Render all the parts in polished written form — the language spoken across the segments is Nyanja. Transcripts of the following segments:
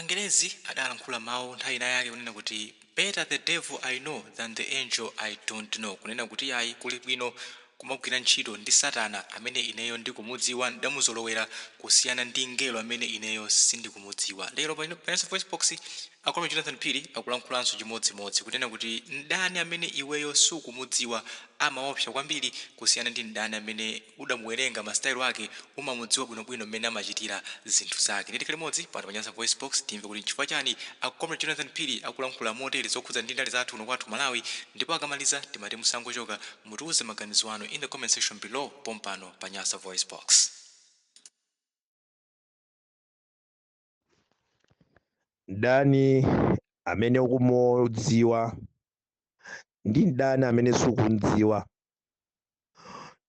Angerezi adalankhula mawu nthawi inayake kunena kuti "Better the devil I know than the angel I don't know", kunena kuti ayi, kuli bwino kumagwira ntchito ndi satana amene ineyo ndikumudziwa, ndamuzolowera, kusiyana ndi mngelo amene ineyo sindikumudziwa. Lero pa Nyasa Voice Box, a Comrade Jonathan Phiri akulankhulanso chimodzimodzi, kunena kuti mdani amene iweyo sukumudziwa amaopsa kwambiri kusiyana ndi mdani amene udamuwerenga masitayilo ake, umamudziwa bwinobwino mmene amachitira zinthu zake. Nditi limodzi pano pa Nyasa Voice Box timve kuti nchifukwa chani a Comrade Jonathan Phiri akulankhula motere zokhudza ndi ndale zathu kuno kwathu Malawi. Ndipo akamaliza timati musangochoka, mutiuze maganizo anu in the comment section below pompano pa Nyasa Voice Box. Mdani amene ukumudziwa ndi mdani amene sukumdziwa.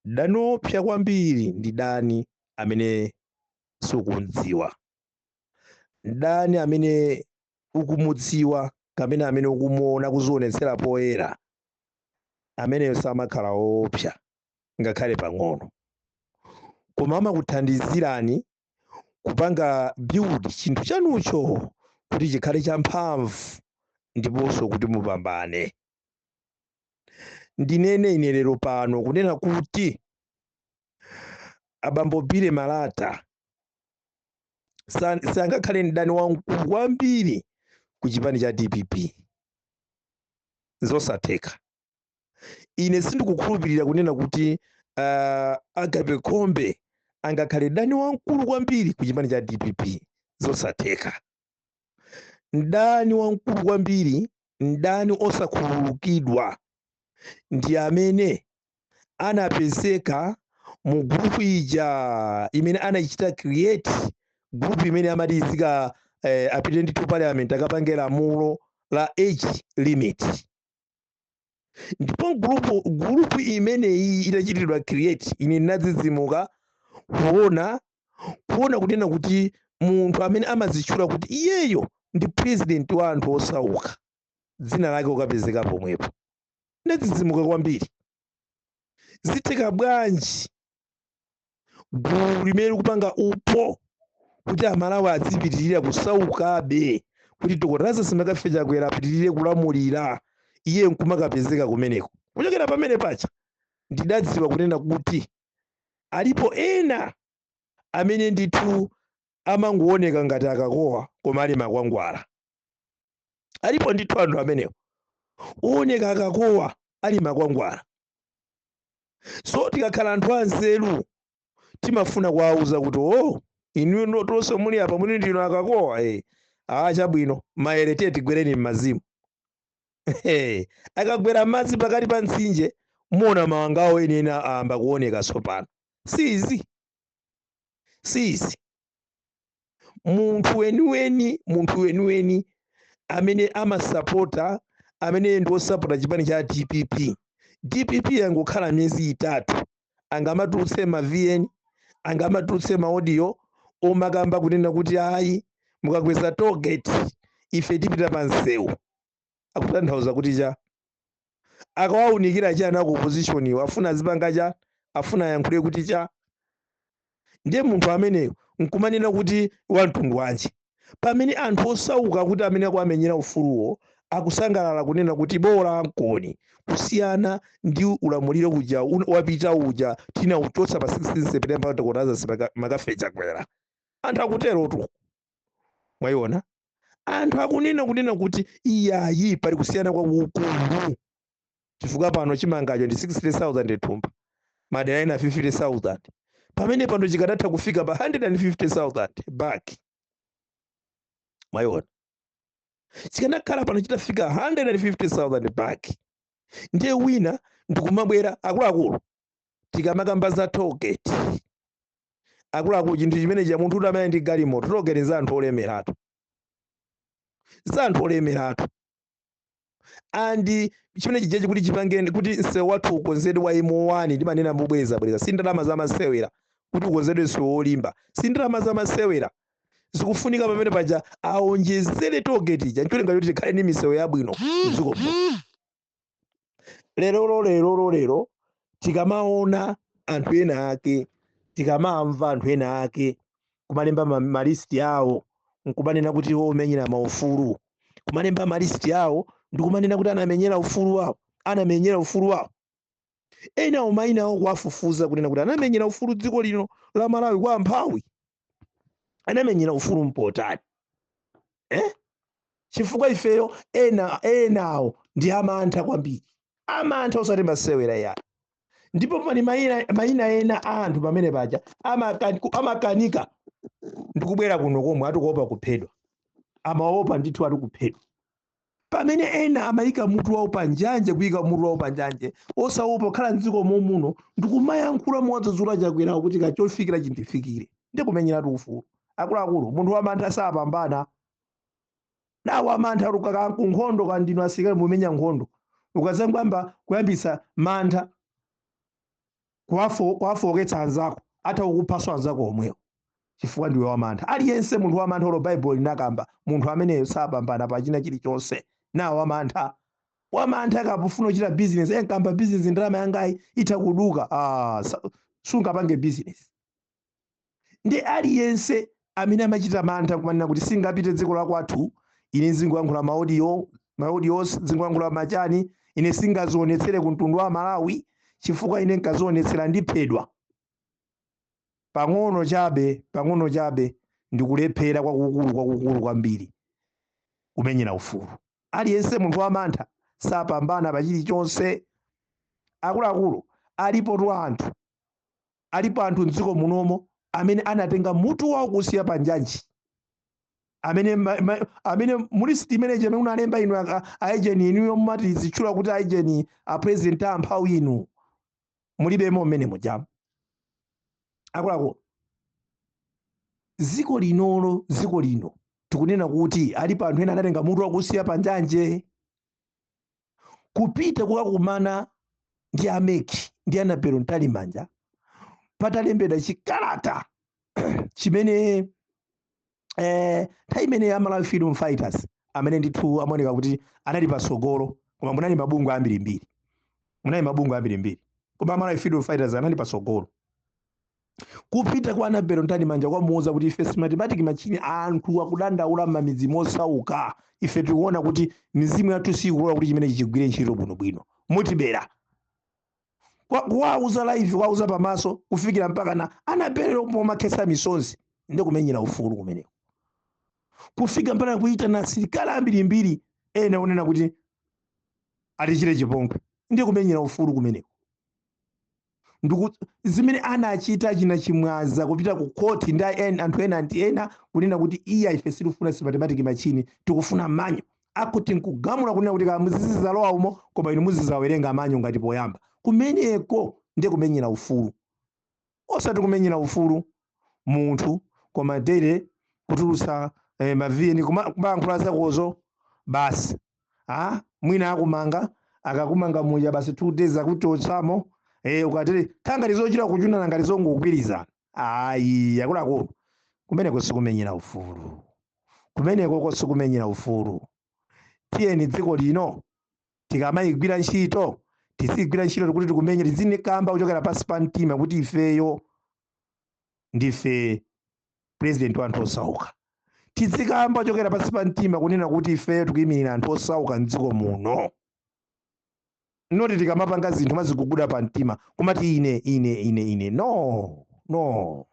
Mdani woopsa kwambiri ndi dani amene sukumdziwa. Mdani amene ukumudziwa kapena amene ukumuona kuzionetsera poyera, ameneyo samakhala woopsa ngakhale pang'ono, koma amakuthandizirani kupanga build chinthu chanucho kuti chikhale champhamvu ndiponso kuti mupambane. Ndinene ine lero pano kunena kuti abambo Billy Malata sangakhale mdani wamkulu kwambiri ku chipani cha DPP, zosatheka. Ine sindikukhulupirira kunena kuti Agape Khombe angakhale mdani wamkulu kwambiri ku chipani cha DPP, zosatheka. Mdani wamkulu kwambiri, mdani osakhululukidwa, ndi amene anapezeka mu group ija imene anachita create, group imene amati izika apite ndithu parliament akapange lamulo la age limit. Ndipo group imeneyi itachitidwa create, ine ndinadzidzimuka kuona kunena kuti munthu amene amazitchula kuti iyeyo ndi president wa anthu osauka, dzina lake ukapezeka pomwepo. Ndadzidzimuka kwambiri. Zitheka bwanji gulu limene likupanga upo kuti Amalawi adzipitirira kusaukabe, kuti Dr. Lazarus McCarthy Chakwera apitirire kulamulira, iye nkumakapezeka kumeneko? Kuchokera pamene pacha ndidadziwa kunena kuti alipo ena amene ndithu amangooneka ngati akakowa koma ali makwangwala. Alipo ndithu anthu amenewo ooneka akakowa ali makwangwala. So tikakhala anthu anzeru timafuna kuwauza kuti, "Oh, inu tonse muli apa muli ndinu akakowa." Ah, chabwino, maere tiye tigwereni m'mazimu. Akagwera madzi pakati pa mtsinje, muona mawangawo enieni ayamba kuoneka tsopano. Sizi sizi munthu weniweni, munthu weniweni amene amasapota, amene ndi osapota chipani cha DPP. DPP yangokhala miyezi 3, angamatulutse ma VN, angamatulutse ma audio omakamba kunena kuti ayi, mukakweza tollgate ife tipita pa msewu, akutanthauza kuti cha akawaunikira chani aku opposition iwo? Afuna azipanga cha, afuna ayankhule kuti cha? Ndiye munthu ameneyo nkumanena kuti wamtundu wanji, pamene anthu osauka kuti amene akuamenyera ufuluwo akusangalala kunena kuti bola nkoni kusiyana ndi ulamuliro uja wapita uja tinauchotsa pa 16 September, Dr. Lazarus McCarthy Chakwera. Anthu akuterotu, mwayiona, anthu akunena kunena kuti iyayi, pali kusiyana kwakukulu, chifukwa pano chimangacho ndi 60,000 thumba, madera ena 50,000, pamene pano chikadatha kufika pa 150,000 bag. Mwayiona, chikanakhala pano chitafika 150,000 bag. Ndiye wina ndikumabwera, akuluakulu, tikamakamba za tollgate, akuluakulu, chinthu chimene cha munthu kuti amene ndi galimoto, tollgate za anthu olemeratu, za anthu olemeratu. And chimene chijachi kuti chipange kuti msewu wathu ukonzedwe wa M1, ndimanena mobwereza bwereza, si ndalama zamasewera. Kuti ukonzedwe msewu wolimba si ndalama zamasewera. Zikufunika pamene paja aonjezere tollgate ija, ncholinga choti tikhale ndi misewu yabwino mdziko muno. Lerolo, lerolo, lero tikamaona anthu ena ake, tikamamva anthu ena ake kumalemba ma list awo Nkumanena kuti omenyera maufulu, kumalemba ma list awo ndikumanena kuti anamenyera ufulu wawo, anamenyera ufulu wawo. Ena mayina awo kuwafufuza kunena kuti anamenyera ufulu dziko lino la Malawi kwa amphawi, anamenyera ufulu mpotani, eh? Chifukwa ifeyo ena enawo ndi amantha kwambiri, amantha osati masewera yani. Ndipo pali mayina ena a anthu pamene paja amakanika ndikubwera kuno komwe atikuopa kuphedwa, amaopa ndithu ati kuphedwa. Pamene ena amayika mutu wawo panjanje, kuyika mutu wawo panjanje osaopa kukhala mdziko momuno ndikumayankhula mowadzudzula Chakwerawo kuti kachofikira chindifikire, ndikumenyeratu ufulu. Akuluakulu, munthu wamantha sapambana. Nawo amantha kunkhondo, kandino asilikali mumenya nkhondo, ukazangwamba kuyambisa mantha kuwafowoketsa anzako, atha kukuphaso anzako omwewo chifukwa ndiwe wamantha. Aliyense munthu wamantha, olo Baibulo linakamba, munthu ameneyo sapambana pachina chilichonse. Nawo wamantha, wamantha kapufuna kuchita business, enkamba business ndalama yangayi itha kuduka, sungapange business. Ndi aliyense amene amachita mantha kumanena kuti singapite dziko la kwathu, ine nzingoyankhula ma audio, ma audios, nzingoyankhula machani, ine singazionetsere ku mtundu wa Malawi chifukwa ine nkazionetsera ndiphedwa. Pang'ono chabe, pang'ono chabe, ndikulephera kwakukulu, kwakukulu kwambiri kumenyera ufulu. Aliyense munthu wamantha sapambana pa chilichonse. Akuluakulu, alipo tu anthu, alipo anthu mdziko munomo amene anatenga mutu wawo kusiya panjanji, amene amene muli imeneji amene unalemba inu aejeni inuyo mumati zitchula kuti aejeni a president amphawi inu mulibemo mmene mujamu. Akuluakulu, dziko linolo, dziko lino tikunena kuti alipo anthu ena anatenga mutu wakusiya panjanje kupita kukakumana ndi a MEC ndi Annabel Mtalimanja patalembedwa chikalata chimene nthawi imene Amalawi Freedom Fighters amene ndithu amaoneka kuti anali patsogolo, koma munali mabungwe ambirimbiri, munali mabungwe ambirimbiri, koma Amalawi Freedom Fighters anali patsogolo kupita kwa Annabel Mtalimanja kwamuwuza kuti ife Smartmatic machine, anthu akudandaula m'mamidzi mosauka, ife tikuona kuti mizimu yathu sikulola kuti chimene chigwire ntchito bwinobwino, mutibera. Kuwauza live, kuwauza pamaso, kufikira mpaka na Annabel pomakhetsa misonzi. Ndi kumenyera ufulu kumeneko, kufika mpaka kuita na asilikali ambirimbiri ena onena kuti atichite chipongwe. Ndi kumenyera ufulu kumeneko. Zimene anachita china chimwaza kupita ku koti ndi anthu ena ndi ena kunena kuti iya, ife sitikufuna Smartmatic machine, tikufuna manual. Akuti nkugamula kunena kuti muzizalowa umo, koma inu muzizawerenga manual ngati poyamba. Kumeneko ndiye kumenyera ufulu, osati kumenyera ufulu munthu koma daily kutulutsa ma VN kumayankhula zakozo basi. Mwina akumanga, akakumanga muja basi 2 days akuchotsamo, ukatere khangati zochita kuchunana ngati zongogwirizana. Ayi, akuluakulu, kumeneko sikumenyera ufulu, kumeneko sikumenyera ufulu. Tiyeni dziko lino tikamayigwira ntchito, tizigwira ntchito kuti tikumenye, tizinikamba kuchokera pansi pa mtima kuti ifeyo ndife president wa anthu osauka. Tizikamba kuchokera pansi pa mtima kunena kuti ifeyo tikuyimirira anthu osauka mdziko muno, noti tikamapanga zinthu maziguguda pa mtima kumati ine, ine, ine, ine. No, no.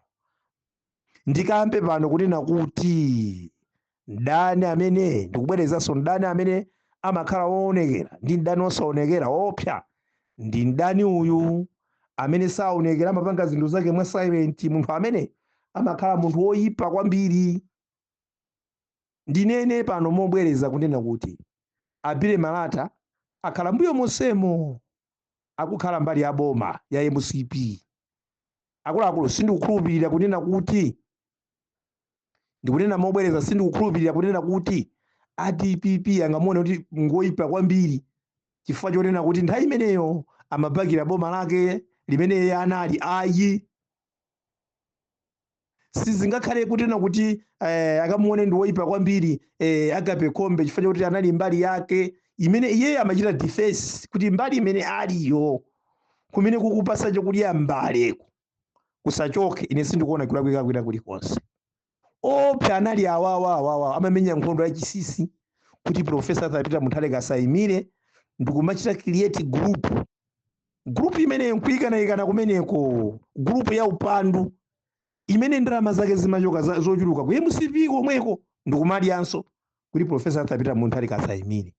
Ndikambe pano kunena kuti mdani amene ndikubwerezanso, mdani amene amakhala woonekera ndi mdani wosaonekera wopsa ndi mdani uyu amene saonekera, amapanga zinthu zake mwa silent. Munthu amene amakhala munthu woyipa kwambiri. Ndinene pano mobwereza kunena kuti a Billy Malata akhala mbuyo monsemo akukhala mbali ya boma ya MCP. Akuluakulu, sindikukhulupirira kunena kuti, ndikunena mobwereza, sindikukhulupirira kunena kuti a DPP angamuone kuti ngoyipa kwambiri chifukwa chonena kuti nthawi imeneyo amabakira boma lake limene iye anali. Ayi, sizingakhale kunena kuti akamuone ndi woyipa kwambiri Agape Khombe chifukwa chokuti anali mbali yake imene iye amachita defense kuti mbali imene aliyo kumene kukupasa chokudya mbale kusachoke. Ine sindikuona kulakwika kwina kulikonse. Opsa anali awawa awawa amamenya nkhondo yachisisi kuti Professor Arthur Peter Mutharika asayimire, ndikumachita create group. Group imeneyo nkuyikanayikana kumeneko, group ya upandu imene ndalama zake zimachoka zochuluka ku MCP komweko, ndikumadyanso kuti Professor Arthur Peter Mutharika asayimire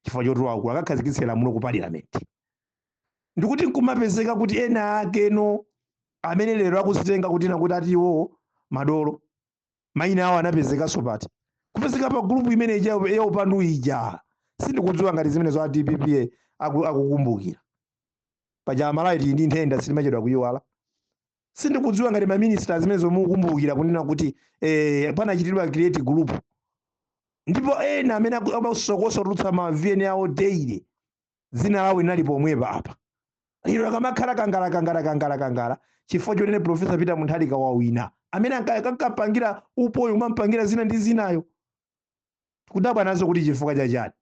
chifukwa choti wakulu akakhazikitse lamulo ku parliament. Ndikuti nkumapezeka kuti ena akeno amene lero akuzitenga kuti nakuti ati iwowo madolo, mayina awo anapezekanso pati? Kupezeka pa group imene ija ya upandu ija. Sindikudziwa ngati zimenezo a DPP akukumbukira. Paja Amalawi tili ndi nthenda, sitimachedwa kuyiwala. Sindikudziwa ngati maminista zimenezo mukukumbukira kunena kuti panachitidwa create group, ndipo ena amene amasokosa kutulutsa ma VN awo daily, dzina lawo linali pomwepa apa. Lero akamakhala kangala kangala kangala kangala chifukwa chonene Professor Peter Mutharika wawina, amene ankapangira upoyo, umampangira zina ndi zinayo, kudabwa nazo kuti chifukwa chachani?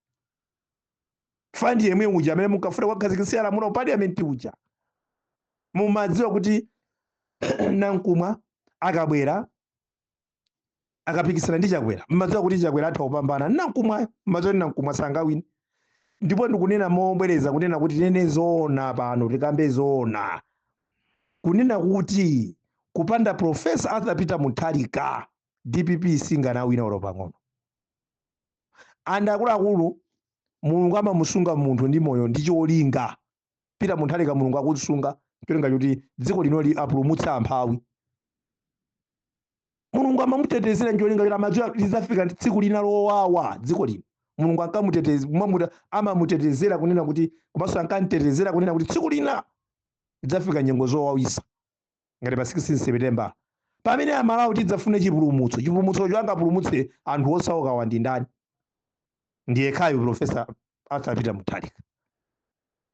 Fandi yemwe uja amene munkafuna kukhazikitsira lamulo parliament uja, mumadziwa kuti Nankumwa akabwera akapikisana ndi Chakwera, mmadziwa kuti Chakwera atha kupambana. Nankumwayo mmadziwa kuti Nankumwa sangawine. Ndipo ndikunena mobwereza kunena kuti tinene zoona pano, tikambe zoona kunena kuti kupanda Professor Arthur Peter Mutharika, DPP singanawina olo pang'ono. And akuluakulu, Mulungu amamusunga munthu ndi moyo ndi cholinga. Peter Mutharika Mulungu akusunga cholinga choti dziko linoli apulumutse amphawi. Mulungu amamutetezera ncholinga choti amadziwa lidzafika tsiku lina lowawa dziko lino. Mulungu amamutetezera kunena kuti, komanso ankamtetezera kunena kuti tsiku lina lidzafika nyengo zowawisa ngati pa 16 September, pamene Amalawi tidzafune chipulumutso. Chipulumutsocho angapulumutse anthu osaukawa ndi ndani? Ndiye khayo Professor Arthur Peter Mutharika.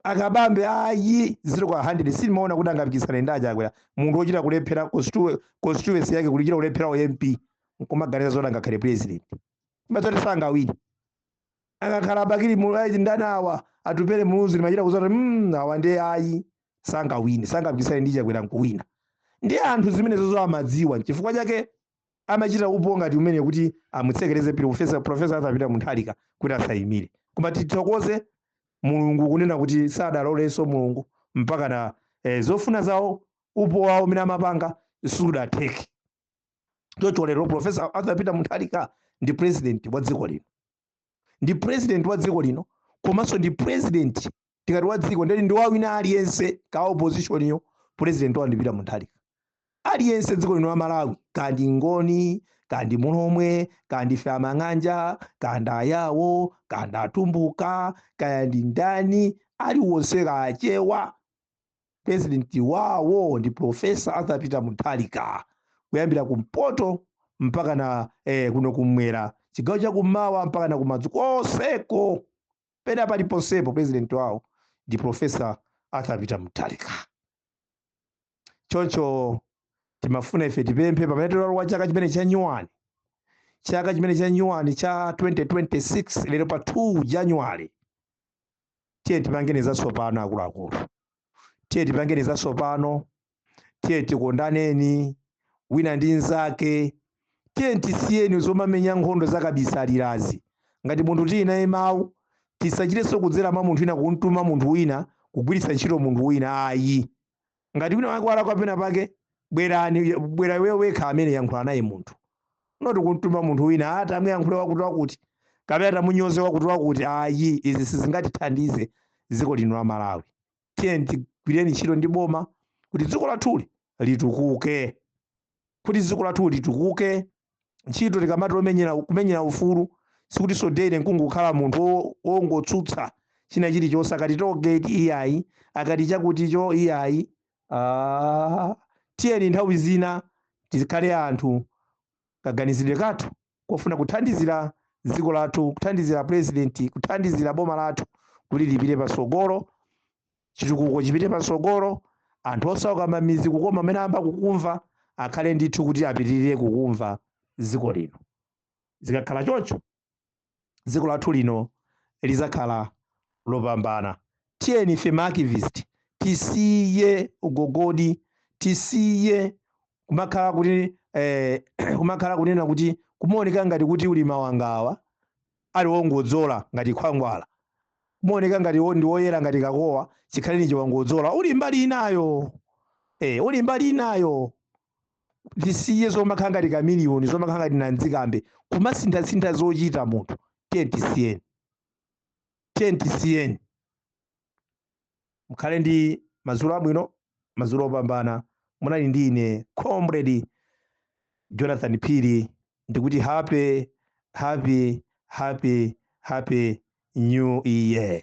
Akabambe ayi, 0 kwa 100. Sinimaona kuti angapikisane ndi Achakwera, munthu wochita kulephera constituency yake, kulichita kulephera u MP, nkumaganiza zoti angakhale president. Mazoti sangawini. Akakhala abakili ndani awa, Atupele Muluzi, limachita kuzoti awa ndiye ayi, sangawini, sangapikisane ndi Chakwera nkuwina. Ndi anthu zimenezozo amadziwa, chifukwa chake amachita upo ngati umene kuti amutsekereze Professor Arthur Peter Mutharika kuti asayimire. Koma tithokoze Mulungu kunena kuti sadalolenso Mulungu mpaka na zofuna zawo, upo wawo umene amapanga sudatheke. Chocho lero Professor Arthur Peter Mutharika ndi president wa dziko lino, ndi president wa dziko lino, komanso ndi president. Tikati wa dziko, ndeti ndi wawina aliyense ka opposition yo, president wa ndi Peter Mutharika. Aliyense dziko lino la Malawi, kandi Ngoni, kandi Mulomwe, kandi fe Amang'anja, kandi Ayawo, kandi Atumbuka, kaya ndi ndani, aliwonse kachewa, president wawo ndi Professor Arthur Peter Mutharika, kuyambira kumpoto mpaka na kuno kumwera, chigawo chakummawa mpaka na kumadzulo, konseko pena paliponsepo, president wawo ndi Professor Arthur Peter Mutharika. Choncho timafuna ife tipemphe pamene tilalowa chaka chimene cha nyuwani, chaka chimene cha nyuwani cha 2026, lero pa 2 January, tiye tipangeni zatsopano akuluakulu, tiye tipangeni zatsopano, tiye tikondaneni wina ndi nzake, tiye tisiyeni zomamenya nkhondo zakabisalirazi. Ngati munthu tili naye mawu, tisachitenso kudzera mwa munthu wina, kumtuma munthu wina, kugwiritsa ntchito munthu wina, ayi. Ngati wina wake walakwa pena pake, bwerani, bwera iwe wekha amene, yankhula naye munthu, not kumtuma munthu wina, ati amuyankhule wakuti wakuti kapena tamunyoze wakuti wakuti, ayi. Izi sizingatithandize dziko lino la Malawi. Tiye tigwireni ntchito ndi boma kuti dziko lathuli litukuke, kuti dziko lathu litukuke. Ntchito tikamati omenyera, kumenyera ufulu, sikuti sodere nkungokhala munthu wongotsutsa china chilichonse. Akati tollgate, iyayi; akati chakuticho, iyayi. Ah, tiyeni nthawi zina tikhale anthu kaganizidwe kathu kofuna kuthandizira dziko lathu, kuthandizira president, kuthandizira boma lathu kuti lipite patsogolo, chitukuko chipite patsogolo, anthu osauka mamizi kukoma amene amba kukumva akhale ndithu kuti apitirire kukumva dziko lino. Zikakhala choncho, dziko lathu lino lizakhala lopambana. Tiyeni ife ma activist tisiye ugogodi, tisiye Kumakhala kuti kumakhala kunena kuti kumaoneka ngati kuti uli mawangawa ali wongodzola ngati khwangwala, kumaoneka ngati ndi woyera ngati kakowa, chikhaleni wangodzola uli mbali inayo, uli mbali inayo. Tisiye zomakhala ngati chameleon, zomakhala ngati nanzikambe, kumasinthasintha zochita munthu. Tiye tisiyeni, tiye tisiyeni. Mukhale ndi madzulo abwino, madzulo opambana. Munali ndi ine Comrade Jonathan Phiri, ndikuti happy, happy, happy, happy New Year.